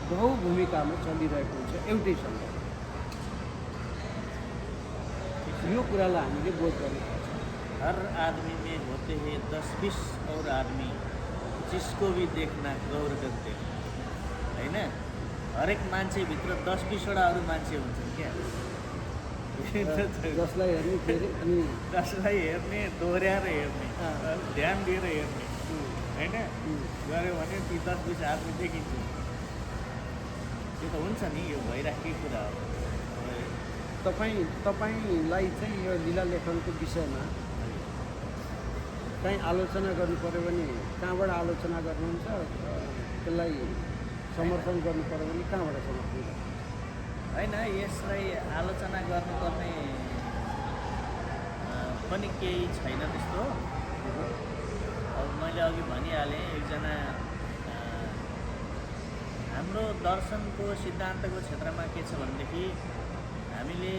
बहु भूमिकामा चलिरहेको हुन्छ एउटै समय। यो कुरालाई हामीले बोध गर्नुपर्छ। हर आदमी में होते हैं 10-20 और आदमी जिसको भी देखना गौर करते होइन। हरेक मान्छेभित्र 10-20 वटा अरू मान्छे हुन्छन् क्या। जसलाई हेर्ने फेरि अनि जसलाई हेर्ने, दोहोऱ्याएर हेर्ने, ध्यान दिएर हेर्ने होइन गऱ्यो भने ती 10-20 आदमी देखिन्छ। यो त हुन्छ नि, यो भइराखेको कुरा हो। तपाईँलाई चाहिँ यो लीला लेखनको विषयमा कहीँ आलोचना गर्नु पऱ्यो भने कहाँबाट आलोचना गर्नुहुन्छ? त्यसलाई समर्थन गर्नु पऱ्यो भने कहाँबाट समर्थन गर्नुहुन्छ? होइन, यसलाई आलोचना गर्नुपर्ने पनि केही छैन त्यस्तो। अब मैले अघि भनिहालेँ, एकजना हाम्रो दर्शनको सिद्धान्तको क्षेत्रमा के छ भनेदेखि हामीले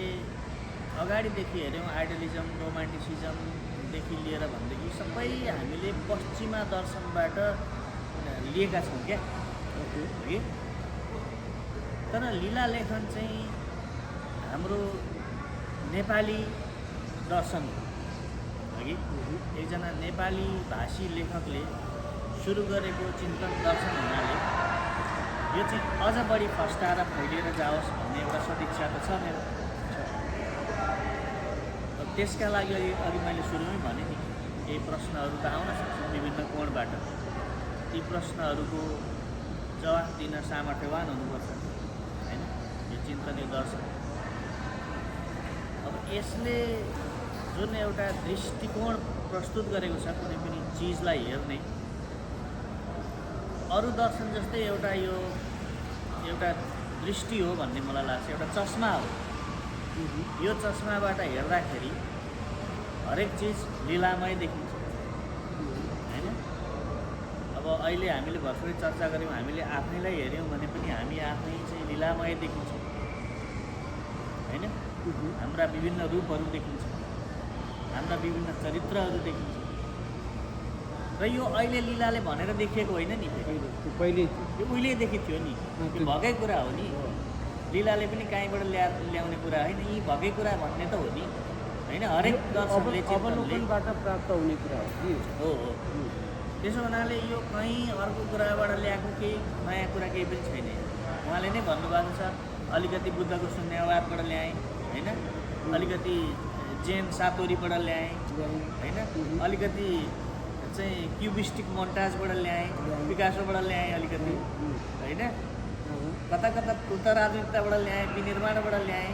अगाडिदेखि हेऱ्यौँ आइडलिजम, रोमान्टिसिजमदेखि लिएर भनेदेखि सबै हामीले पश्चिमा दर्शनबाट लिएका छौँ क्या कि। तर लीला लेखन चाहिँ हाम्रो नेपाली दर्शन हो कि। एकजना नेपाली भाषी लेखकले सुरु गरेको चिन्तन दर्शन हुनाले यो चाहिँ अझ बढी फस्टाएर फैलिएर जाओस् भन्ने एउटा सदिच्छा त छ मेरो। त्यसका लागि अघि मैले सुरुमै भने नि, केही प्रश्नहरू त आउन सक्छन् विभिन्न कोणबाट। ती प्रश्नहरूको जवाफ दिन सामर्थ्यवान हुनुपर्छ होइन यो चिन्तन, यो दर्शन। अब यसले जुन एउटा दृष्टिकोण प्रस्तुत गरेको छ कुनै पनि चिजलाई हेर्ने, अरू दर्शन जस्तै एउटा यो एउटा दृष्टि हो भन्ने मलाई लाग्छ, एउटा चस्मा हो। यो चस्माबाट हेर्दाखेरि हरेक चिज लीलामय देखिन्छ होइन। अब अहिले हामीले भर्खरै चर्चा गऱ्यौँ, हामीले आफैलाई हेऱ्यौँ भने पनि हामी आफै चाहिँ लीलामय देखिन्छौँ होइन। हाम्रा विभिन्न रूपहरू देखिन्छ, हाम्रा विभिन्न चरित्रहरू देखिन्छ। र यो अहिले लीलाले भनेर देखिएको होइन नि, पहिले यो उहिलेदेखि थियो नि। यो भएकै कुरा हो नि, लीलाले पनि कहीँबाट ल्याउने कुरा होइन, यी भएकै कुरा भन्ने त हो नि होइन। हरेक दर्शकले अवलोकनबाट प्राप्त हुने कुरा हो। त्यसो हुनाले यो कहीँ अर्को कुराबाट ल्याएको केही नयाँ कुरा केही पनि छैन। उहाँले नै भन्नुभएको छ, अलिकति बुद्धको शून्यवादबाट ल्याएँ होइन, अलिकति जेन सातोरीबाट ल्याएँ होइन, अलिकति चाहिँ क्युबिस्टिक मोन्टाजबाट ल्याएँ, पिकासोबाट ल्याएँ अलिकति होइन, कता कता उत्तराधुनिकताबाट ल्याएँ, विनिर्माणबाट ल्याएँ,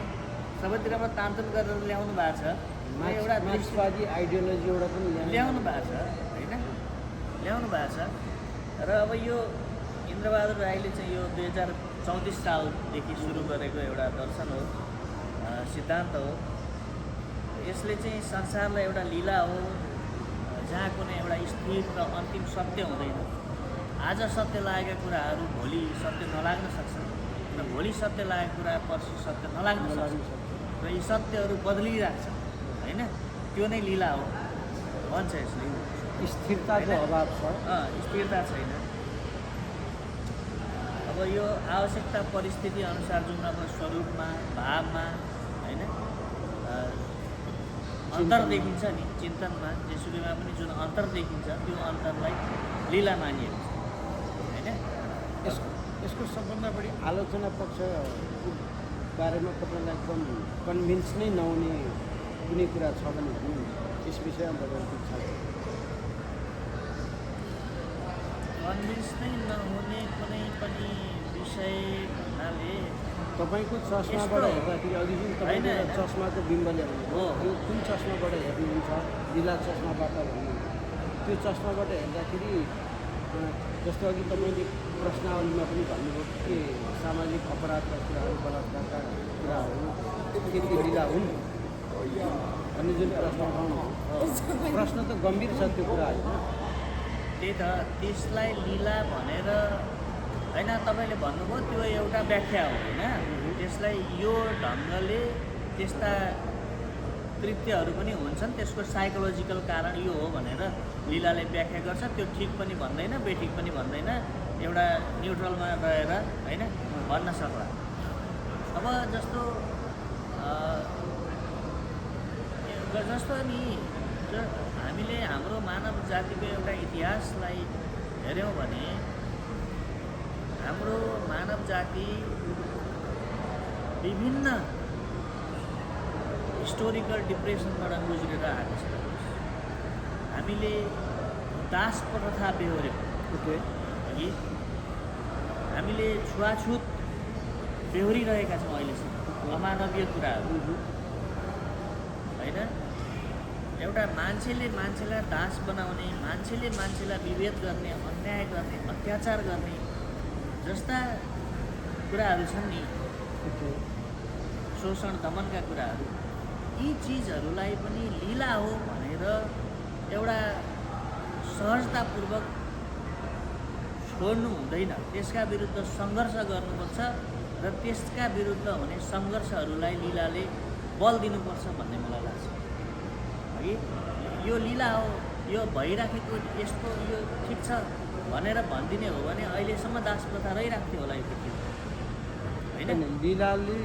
सबैतिरबाट तानतुन गरेर ल्याउनु भएको छ। एउटा मार्क्सवादी आइडियोलोजी एउटा पनि ल्याउनु भएको छ होइन, ल्याउनु भएको छ। र अब यो इन्द्रबहादुर राईले चाहिँ यो 2034 सालदेखि सुरु गरेको एउटा दर्शन हो, सिद्धान्त हो। यसले चाहिँ संसारलाई एउटा लीला हो जहाँ कुनै एउटा स्थिर र अन्तिम सत्य हुँदैन। आज सत्य लागेका कुराहरू भोलि सत्य नलाग्न सक्छन् र भोलि सत्य लागेको कुरा पर्सि सत्य नलाग्न सक्छ र यी सत्यहरू बदलिरहेछन् होइन। त्यो नै लीला हो भन्छ यसले। स्थिरताको अभाव छ, स्थिरता छैन। अब यो आवश्यकता परिस्थिति अनुसार जुन अब स्वरूपमा, भावमा होइन अन्तर देखिन्छ नि, चिन्तनमा जेसुकैमा पनि जुन अन्तर देखिन्छ त्यो अन्तरलाई लीला मानिएको छ होइन। यसको सबभन्दा बढी आलोचना पक्ष बारेमा तपाईँलाई एकदम कन्भिन्स नै नहुने कुनै कुरा छ भने यस विषयमा बताउनु छ। कन्भिन्स नै नहुने कुनै पनि विषय भन्नाले तपाईँको चस्माबाट हेर्दाखेरि अघि जुन तपाईँले चस्माको बिम्ब ल्याउनु हो, यो कुन चस्माबाट हेर्नुहुन्छ? लीला चस्माबाट भन्नु, त्यो चस्माबाट हेर्दाखेरि जस्तो अघि तपाईँले प्रश्नावलीमा पनि भन्नुभयो कि सामाजिक अपराधका कुराहरू, बलात्कारका कुराहरू के लीला हुन् भन्ने जुन प्रश्न उठाउनु, प्रश्न त गम्भीर छ त्यो कुरा होइन। त्यही त, त्यसलाई लीला भनेर होइन तपाईँले भन्नुभयो त्यो एउटा व्याख्या हो होइन। त्यसलाई यो ढङ्गले त्यस्ता कृत्यहरू पनि हुन्छन्, त्यसको साइकोलोजिकल कारण यो हो भनेर लीलाले व्याख्या गर्छ। त्यो ठिक पनि भन्दैन, बेठिक पनि भन्दैन, एउटा न्युट्रलमा रहेर होइन भन्न सक्ला। अब जस्तो नि हामीले हाम्रो मानव जातिको एउटा इतिहासलाई हेऱ्यौँ भने हाम्रो मानव जाति विभिन्न हिस्टोरिकल डिप्रेसनबाट गुज्रेर आएको छ। हामीले दास प्रथा बेहोर्यौँ। ओके, अघि हामीले छुवाछुत बेहोरिरहेका छौँ अहिलेसम्म, अमानवीय कुराहरू होइन। एउटा मान्छेले मान्छेलाई दास बनाउने, मान्छेले मान्छेलाई विभेद गर्ने, अन्याय गर्ने, अत्याचार गर्ने जस्ता कुराहरू छन् नि, शोषण दमनका कुराहरू, यी चिजहरूलाई पनि लीला हो भनेर एउटा सहजतापूर्वक छोड्नु हुँदैन। त्यसका विरुद्ध सङ्घर्ष गर्नुपर्छ र त्यसका विरुद्ध हुने सङ्घर्षहरूलाई लीलाले बल दिनुपर्छ भन्ने मलाई लाग्छ। है, यो लीला हो, यो भइराखेको यस्तो, यो ठिक छ भनेर भनिदिने हो भने अहिलेसम्म दास प्रथा रहिराख्थ्यो होला यो पृथ्वीमा, होइन। लीलाले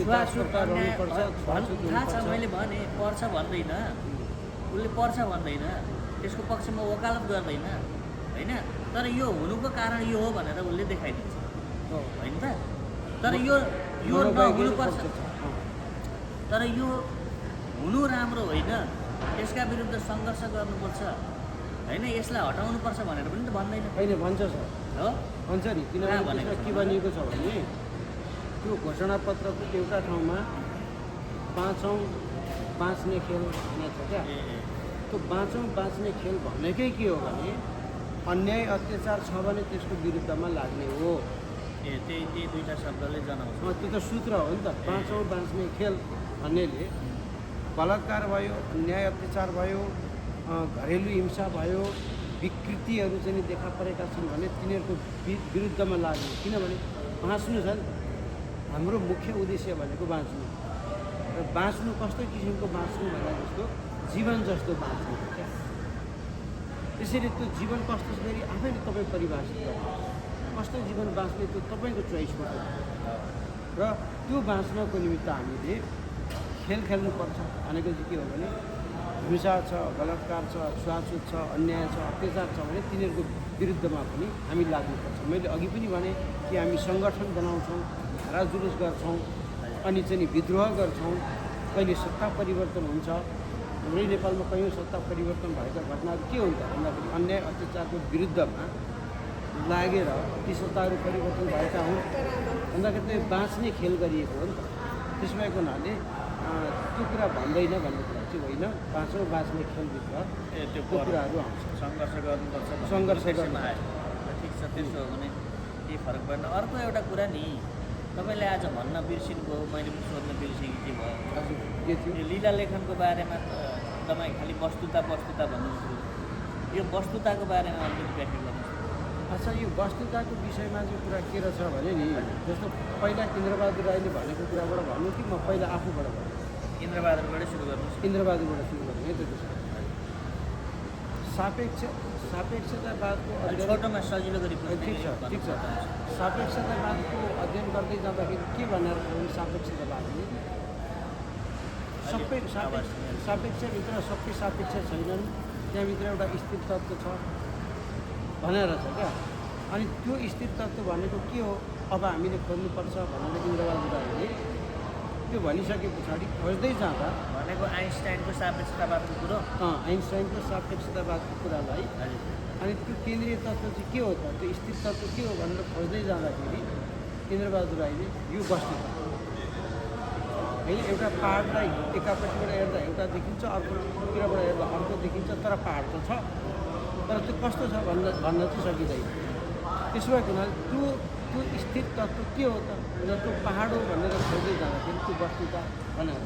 थाहा छ, मैले भने पर्छ भन्दैन, उसले पर्छ भन्दैन, त्यसको पक्षमा वकालत गर्दैन, होइन। तर यो हुनुको कारण यो हो भनेर उसले देखाइदिन्छ, होइन त। तर यो नहुनुपर्छ, तर यो हुनु राम्रो होइन, यसका विरुद्ध सङ्घर्ष गर्नुपर्छ, होइन, यसलाई हटाउनुपर्छ भनेर पनि त भन्दैन। होइन, भन्छ सर, हो, भन्छ नि। किनभने के भनिएको छ भने त्यो घोषणापत्रको एउटा ठाउँमा 5औँ बाँच्ने खेल भनेको छ क्या। त्यो 5औँ बाँच्ने खेल भनेकै के हो भने अन्याय अत्याचार छ भने त्यसको विरुद्धमा लाग्ने हो। त्यही दुईवटा शब्दले जनाउँछ। त्यो त सूत्र हो नि त। 5औँ बाँच्ने खेल भन्नेले बलात्कार भयो, अन्याय अत्याचार भयो, घरेलु हिंसा भयो, विकृतिहरू चाहिँ देखा परेका छन् भने तिनीहरूको विरुद्धमा लाग्ने। किनभने बाँच्नु छ नि, हाम्रो मुख्य उद्देश्य भनेको बाँच्नु, र बाँच्नु कस्तो किसिमको बाँच्नु भन्दा जस्तो जीवन जस्तो बाँच्नु क्या। त्यसरी त्यो जीवन कस्तो छ फेरि आफैले तपाईँ परिभाषित गर्नु, कस्तो जीवन बाँच्ने त्यो तपाईँको चोइसमा हो। र त्यो बाँच्नको निमित्त हामीले खेल खेल्नुपर्छ भनेको चाहिँ के हो भने हिंसा छ, बलात्कार छ, छुवाछुत छ, अन्याय छ, अत्याचार छ भने तिनीहरूको विरुद्धमा पनि हामी लाग्नुपर्छ। मैले अघि पनि भने कि हामी सङ्गठन बनाउँछौँ, धारा जुलुस गर्छौँ, अनि चाहिँ विद्रोह गर्छौँ। कहिले सत्ता परिवर्तन हुन्छ। हाम्रै नेपालमा कयौँ सत्ता परिवर्तन भएका घटनाहरू के हुन्छ भन्दाखेरि अन्याय अत्याचारको विरुद्धमा लागेर ती सत्ताहरू परिवर्तन भएका हुन् भन्दाखेरि त्यो बाँच्ने खेल गरिएको हो नि त। त्यसो भएको हुनाले त्यो कुरा भन्दैन भन्ने कुरा चाहिँ होइन। 5औँ बाँच्ने खेलभित्र त्यो कुराहरू आउँछ। सङ्घर्ष गर्नुपर्छ, सङ्घर्ष गर्नु आयो। ठिक छ, त्यसो हो भने केही फरक पर्दैन। अर्को एउटा कुरा नि तपाईँले आज भन्न बिर्सिनुभयो, मैले पनि सोध्न बिर्सेँ के भयो। हजुर, के थियो? यो लीला लेखनको बारेमा तपाईँ खालि वस्तुता भन्नुहुन्छ, यो वस्तुताको बारेमा अलिकति व्याख्या गर्नुहोस्। अच्छा, यो वस्तुताको विषयमा चाहिँ कुरा के रहेछ भने नि, जस्तो पहिला इन्द्रबहादुर राईले भनेको कुराबाट भन्नु कि म पहिला आफूबाट भन्नु? इन्द्रबहादुरबाटै सुरु गर्नुहोस्। इन्द्रबहादुरबाट सुरु गर्नु है त। त्यसो सापेक्षतावादको छोटोमा सजिलो गरी ठिक छ। सापेक्षतावादको अध्ययन गर्दै जाँदाखेरि के भनेर सापेक्षतावादले सबै सापेक्षभित्र सबै सापेक्ष छैनन्, त्यहाँभित्र एउटा स्थिर तत्त्व छ भनेर छ क्या। अनि त्यो स्थिर तत्त्व भनेको के हो अब हामीले खोज्नुपर्छ भनेर इन्द्रबहादुर राईले त्यो भनिसके पछाडि खोज्दै जाँदा भनेको आइन्स्टाइनको सापेक्षतावादको कुरो, आइन्स्टाइनको सापेक्षतावादको कुरालाई, अनि त्यो केन्द्रीय तत्त्व चाहिँ के हो त, त्यो स्थिर तत्त्व के हो भनेर खोज्दै जाँदाखेरि इन्द्रबहादुर राईले यो वस्तुता होइन, एउटा पाहाडलाई एकापट्टिबाट हेर्दा एउटा देखिन्छ, अर्कोतिरबाट हेर्दा अर्को देखिन्छ, तर पाहाड त छ, तर त्यो कस्तो छ भन्न चाहिँ सकिँदैन। त्यसो भएको हुनाले त्यो स्थिर तत्त्व के हो त, त्यो पाहाड हो भनेर खोज्दै जाँदाखेरि त्यो वस्तुता भनेर,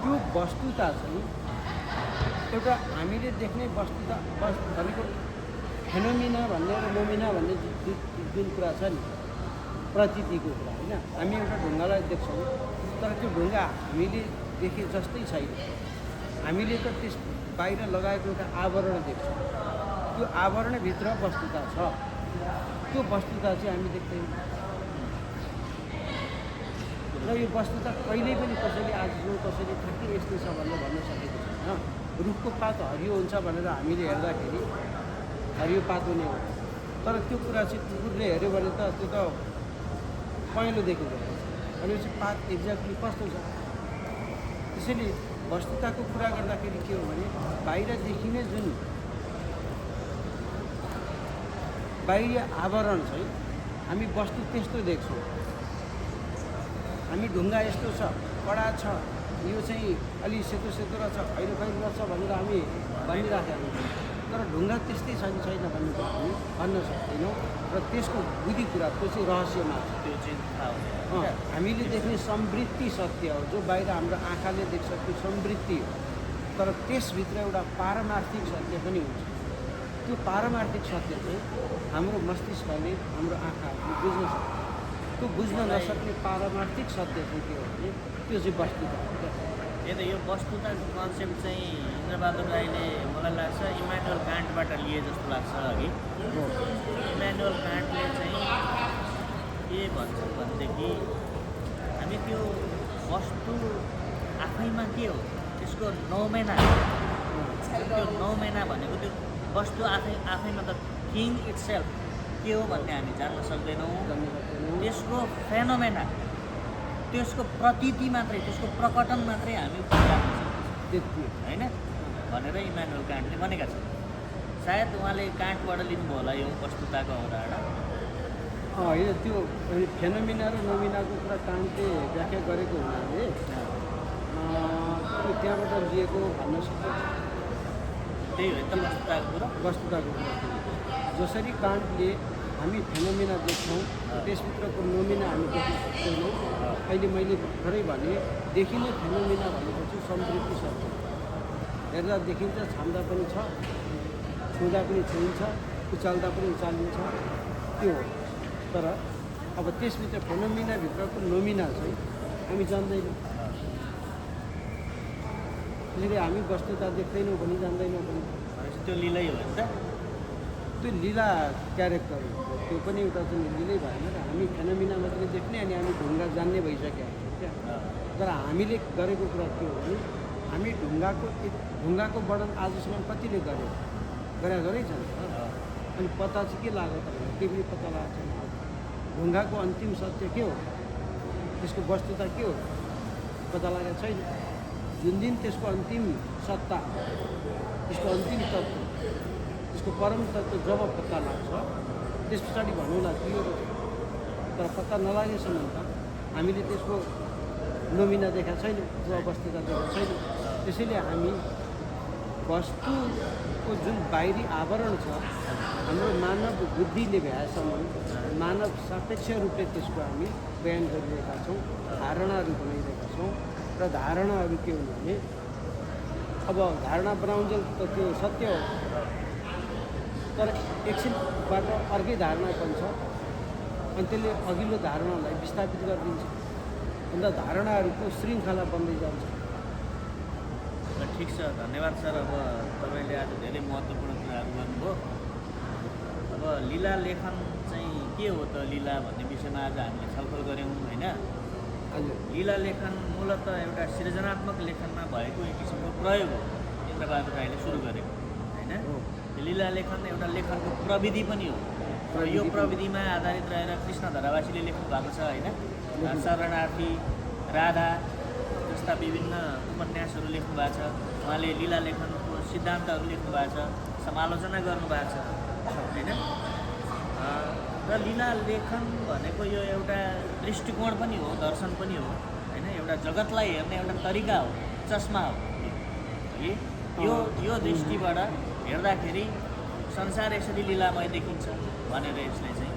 त्यो वस्तुता चाहिँ एउटा हामीले देख्ने वस्तुता भनेको फेनोमिना भन्ने र मोमिना भन्ने जुन कुरा छ नि, प्रतीतिको कुरा होइन। हामी एउटा ढुङ्गालाई देख्छौँ, तर त्यो ढुङ्गा हामीले देखे जस्तै छैन। हामीले त त्यस बाहिर लगाएको एउटा आवरण देख्छौँ, त्यो आवरणभित्र वस्तुता छ। त्यो वस्तुता चाहिँ हामी देख्दैनौँ। र यो वस्तुता कहिल्यै पनि कसैले आजसम्म कसैले ठ्याक्कै यस्तो छ भनेर भन्न सकेको छैन। रुखको पात हरियो हुन्छ भनेर हामीले हेर्दाखेरि हरियो पात हुने हो, तर त्यो कुरा चाहिँ कुकुरले हेऱ्यो भने त त्यो त पहेँलो देखेको हुन्छ। भनेपछि पात एक्ज्याक्टली कस्तो छ। त्यसैले वस्तुताको कुरा गर्दाखेरि के हो भने बाहिर देखिने जुन बाहिरी आवरण चाहिँ हामी वस्तु त्यस्तो देख्छौँ। हामी ढुङ्गा यस्तो छ, कडा छ, यो चाहिँ अलि सेतो सेतो रहेछ, खैरो खैरो रहेछ भनेर हामी भनिराखेका हुन्छौँ। तर ढुङ्गा त्यस्तै छ कि छैन भन्ने कुरा हामी भन्न सक्दैनौँ। र त्यसको बुझी कुरा त्यो चाहिँ रहस्यमा छ। त्यो चाहिँ थाहा हुँदैन। हामीले देख्ने समृद्धि सत्य हो, जो बाहिर हाम्रो आँखाले देख्छ त्यो समृद्धि हो। तर त्यसभित्र एउटा पारमार्थिक सत्य पनि हुन्छ। त्यो पारमार्थिक सत्य चाहिँ हाम्रो मस्तिष्कले हाम्रो आँखाहरूले बुझ्न सक्छ। त्यो बुझ्न नसक्ने पारमार्थिक सत्य चाहिँ के हो भने त्यो चाहिँ वस्तुता हो। यो वस्तुताको कन्सेप्ट चाहिँ इन्द्रबहादुर राईले मलाई लाग्छ इमानुएल कान्टबाट लिए जस्तो लाग्छ अघि। इमानुएल कान्टले चाहिँ के भन्छ भनेदेखि हामी त्यो वस्तु आफैमा के हो त्यसको नौमेना, त्यो नौमेना भनेको त्यो वस्तु आफैमा त किङ इट्सेल्फ के हो भन्ने हामी जान्न सक्दैनौँ। त्यसको फेनोमेना, त्यसको प्रतीति मात्रै, त्यसको प्रकटन मात्रै हामी जान्न सक्छौँ त्यति होइन भनेर इमानुएल कान्टले भनेका छन्। सायद उहाँले कान्टबाट लिनुभयो होला यो वस्तुताको अवधारणा। होइन, त्यो फेनोमिना र नोमिनाको कुरा कान्टले व्याख्या गरेको हुनाले त्यो त्यहाँबाट लिएको भन्न सकिन्छ। त्यही हो त वस्तुताको कुरा। वस्तुताको कुरा जसरी कान्टले हामी फेनोमिना देख्छौँ, त्यसभित्रको नोमिना हामी देख्न सक्दैनौँ। अहिले मैले भर्खरै भने देखिने फेनोमिना भनेपछि समृद्धि शब्द हेर्दा देखिन्छ, छाम्दा पनि छ, छुँदा पनि छुइन्छ, उचाल्दा पनि उचालिन्छ, त्यो हो। तर अब त्यसभित्र फेनोमिनाभित्रको नोमिना चाहिँ हामी जान्दैनौँ। त्यसैले हामी वस्तुता देख्दैनौँ पनि जान्दैनौँ पनि। त्यो लीलै हो नि त। त्यो लीला क्यारेक्टर हो, त्यो पनि एउटा चाहिँ लीलै भएन र हामी फेनोमिना मात्रै देख्ने अनि हामी ढुङ्गा जान्ने भइसकेका छौँ क्या। तर हामीले गरेको कुरा के हो भने हामी ढुङ्गाको वर्णन आजसम्म कतिले गरेकै छ नि। अनि पत्ता चाहिँ के लाग्यो त भने के पनि पत्ता लागेको छैन। ढुङ्गाको अन्तिम सत्य के हो, त्यसको वस्तुता के हो पत्ता लागेको छैन। जुन दिन त्यसको अन्तिम सत्ता, त्यसको अन्तिम तत्त्व, त्यसको परम तत्त्व जब पत्ता लाग्छ त्यस पछाडि भन्नुला कि यो रहेछ। तर पत्ता नलागेसम्म त हामीले त्यसको नोमिना देखाएको छैनौँ, वस्तुता देखाएको छैनौँ। त्यसैले हामी वस्तुको जुन बाहिरी आवरण छ हाम्रो मानव बुद्धिले भ्याएसम्म मानव सापेक्ष रूपले त्यसको हामी बयान गरिरहेका छौँ, धारणाहरू बनाइरहेका छौँ। र धारणाहरू के हुन् भने अब धारणा बनाउन्जेल त त्यो सत्य हो, तर एकछिनबाट अर्कै धारणा बन्छ अनि त्यसले अघिल्लो धारणालाई विस्थापित गरिदिन्छ। अन्त धारणाहरूको श्रृङ्खला बन्दै जान्छ। ठिक छ, धन्यवाद सर। अब तपाईँले आज धेरै महत्त्वपूर्ण कुराहरू गर्नुभयो। अब लीला लेखन चाहिँ के हो त लीला भन्ने विषयमा आज हामीले छलफल गऱ्यौँ होइन। लीला लेखन मूलत एउटा सृजनात्मक लेखनमा भएको एक किसिमको प्रयोग हो, इन्द्रबहादुर राईले सुरु गरेको होइन। लीला लेखन एउटा लेखनको प्रविधि पनि हो र यो प्रविधिमा आधारित रहेर कृष्ण धरावासीले लेख्नु भएको छ होइन। शरणार्थी, राधा जस्ता विभिन्न उपन्यासहरू लेख्नु भएको छ। उहाँले लीला लेखनको सिद्धान्तहरू लेख्नु भएको छ, समालोचना गर्नुभएको छ होइन। र लीला लेखन भनेको यो एउटा दृष्टिकोण पनि हो, दर्शन पनि हो होइन। एउटा जगतलाई हेर्ने एउटा तरिका हो, चस्मा हो है। यो दृष्टिबाट हेर्दाखेरि संसार यसरी लीलामय देखिन्छ भनेर यसले चाहिँ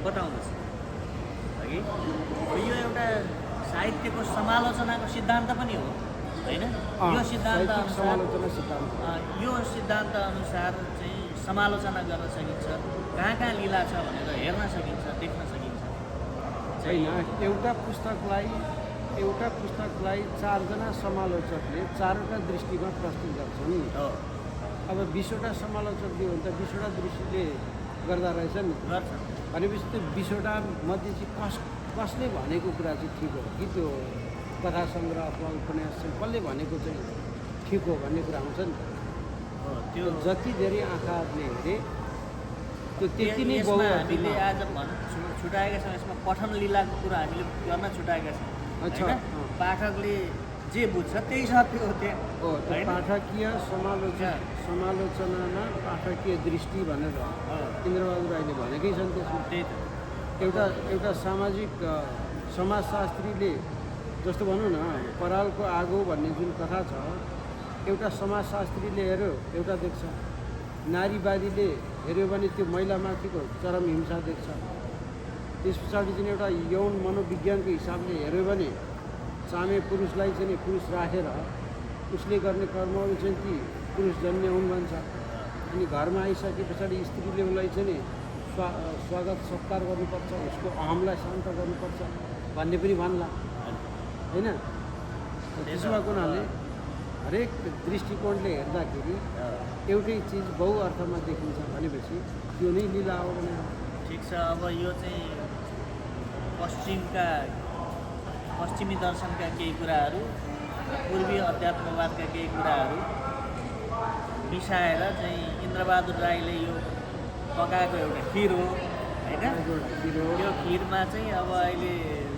बताउँदछ है। यो एउटा साहित्यको समालोचनाको सिद्धान्त पनि हो होइन। यो सिद्धान्त अनुसार चाहिँ समालोचना गर्न सकिन्छ, कहाँ कहाँ लीला छ भनेर हेर्न सकिन्छ, देख्न सकिन्छ। छैन एउटा पुस्तकलाई 4 जना समालोचकले 4वटा दृष्टिमा प्रस्तुत गर्छन्। अब 20वटा समालोचकले हो भने त 20वटा दृष्टिले गर्दा रहेछन् नि गर्छ भनेपछि त्यो 20वटा मध्ये चाहिँ कसले भनेको कुरा चाहिँ ठिक हो कि त्यो कथा सङ्ग्रह अथवा उपन्यास चाहिँ कसले भनेको चाहिँ ठिक हो भन्ने कुरा आउँछ नि हो त्यो जति धेरै आँखाहरूले हेरे त्यो त्यति नै यसमा हामीले बहु आज छुटाएका छौँ यसमा पठन लीलाको कुरा हामीले गर्न छुटाएका छौँ अच्छा, होइन? अँ। पाठकले जे बुझ्छ त्यही सत्य हो त्यहाँ हो त्यो होइन? पाठकीय समालोचनामा पाठकीय दृष्टि भनेर हो, इन्द्रबहादुर राईले भनेकै छन् त्यसमा त्यही त एउटा सामाजिक समाजशास्त्रीले जस्तो भनौँ न परालको आगो भन्ने जुन कथा छ एउटा समाजशास्त्रीले हेऱ्यो एउटा देख्छ नारीवादीले हेऱ्यो भने त्यो महिलामाथिको चरम हिंसा देख्छ त्यस पछाडि चाहिँ एउटा यौन मनोविज्ञानको हिसाबले हेऱ्यो भने चामे पुरुषलाई चाहिँ पुरुष राखेर उसले गर्ने कर्महरू चाहिँ ती पुरुषजन्य हुन् भन्छ अनि घरमा आइसके पछाडि स्त्रीले उसलाई चाहिँ स्वागत सत्कार गर्नुपर्छ उसको अहमलाई शान्त गर्नुपर्छ भन्ने पनि भन्ला होइन त्यसो भएको हुनाले हरेक दृष्टिकोणले हेर्दाखेरि एउटै चिज बहु अर्थमा देखिन्छ भनेपछि त्यो नै लीला हो भने ठिक छ अब यो चाहिँ पश्चिमी दर्शनका केही कुराहरू पूर्वीय अध्यात्मवादका केही कुराहरू मिसाएर चाहिँ इन्द्रबहादुर राईले यो पकाएको एउटा खिर हो होइन यो खिरमा चाहिँ अब अहिले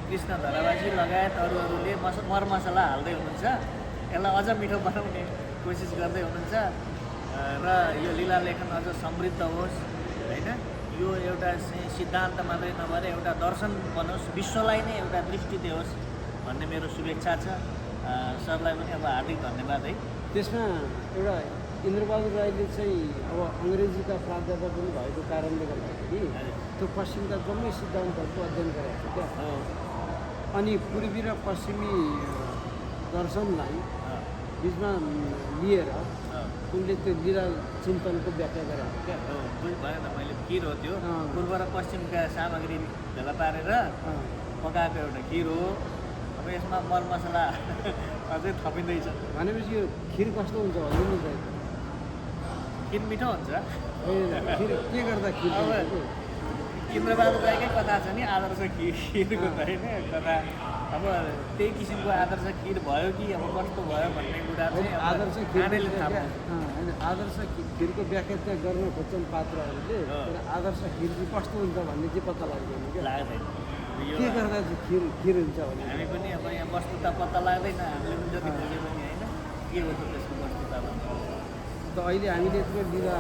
कृष्ण धरावासी लगायत अरूहरूले मरमसला हाल्दै हुनुहुन्छ यसलाई अझ मिठो बनाउने कोसिस गर्दै हुनुहुन्छ र यो लीला लेखन अझ समृद्ध होस् होइन यो एउटा चाहिँ सिद्धान्त मात्रै नभएर एउटा दर्शन बनोस् विश्वलाई नै एउटा दृष्टि दियोस् भन्ने मेरो शुभेच्छा छ सरलाई पनि अब हार्दिक धन्यवाद है त्यसमा एउटा इन्द्रबहादुर राईले चाहिँ अब अङ्ग्रेजीका प्राध्यापक पनि भएको कारणले गर्दाखेरि त्यो पश्चिमका जम्मै सिद्धान्तहरूको अध्ययन गरेको थियो क्या अनि पूर्वी र पश्चिमी दर्शनलाई बिचमा लिएर उनले त्यो लीला चिन्तनको व्याख्या गरेको क्या भएन मैले खिर हो त्यो पूर्व र पश्चिमका सामग्री भेला पारेर पकाएको एउटा खिर हो अब यसमा मरमसला अझै थपिँदैछ भनेपछि यो खिर कस्तो हुन्छ भन्नु नि खिर मिठो हुन्छ खिर के गर्दा खिर अब इन्द्रबहादुर राईकै कथा छ नि आदर्श खिरको त होइन कथा अब त्यही किसिमको आदर्श खिर भयो कि अब कस्तो भयो भन्ने कुरा चाहिँ आदर्श खानेले थाहा पाउँछ होइन आदर्श खिरको व्याख्या त्यहाँ गर्न खोज्छन् पात्रहरूले आदर्श खिर चाहिँ कस्तो हुन्छ भन्ने चाहिँ पत्ता लाग्दैन क्या लाग्दैन के गर्दा चाहिँ खिर हुन्छ भने हामी पनि अब यहाँ वस्तुता पत्ता लाग्दैन हामीले पनि जति खोज्यो भने होइन के हो त त्यसको वस्तुता भन्नु त अहिले हामीले यत्रो लीला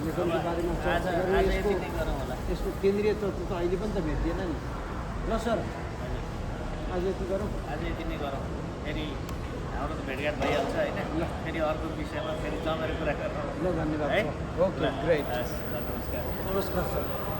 लेखनको बारेमा आज चर्चा आज गऱ्यौँ यति नै गरौँ होला यसको केन्द्रीय तत्त्व त अहिले पनि त भेटिएन नि ल सर आज यति गरौँ आज यति नै गरौँ फेरि हाम्रो त भेटघाट भइहाल्छ होइन फेरि अर्को विषयमा फेरि जमेर कुरा गरौँ ल धन्यवाद है ओके ग्रेट हस् ल नमस्कार नमस्कार सर